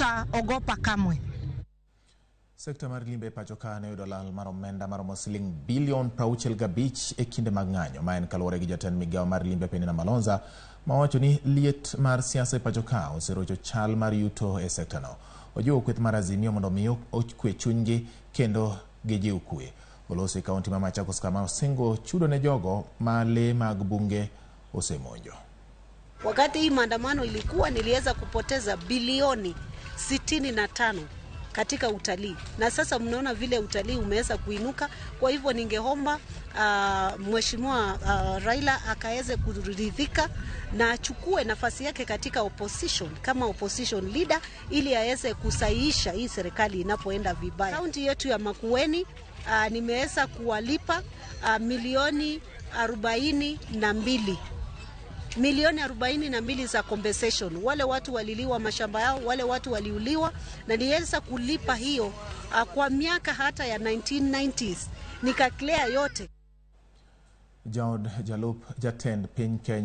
Hatutaogopa kamwe. Sekta mar limbe e pacho ka ne oyudo lal mar omenda maromo siling bilion 65 e kinde mag ng'anyo. Ma en kaluwore gi jatend migawo mar limbe Penina Malonza ma owacho ni liet mar siasa e pacho ka oserocho chal mar yuto e sekta no. Ojiwo kweth mar Azimio mondo mi okwe chunygi kendo gijiw kwe. Oloso e kaunti ma Machakos kama osingo chudo ne jogo ma lee mag bunge osemonjo. Wakati hii maandamano ilikuwa, niliweza kupoteza bilioni 65 katika utalii, na sasa mnaona vile utalii umeweza kuinuka. Kwa hivyo ningeomba Mheshimiwa Raila akaweze kuridhika na achukue nafasi yake katika opposition kama opposition leader, ili aweze kusahihisha hii serikali inapoenda vibaya. Kaunti yetu ya Makueni nimeweza kuwalipa milioni 42, milioni 42 za compensation. Wale watu waliliwa mashamba yao, wale watu waliuliwa, na niweza kulipa hiyo kwa miaka hata ya 1990s nikaclear yote. Jaod jalup jatend piny Kenya.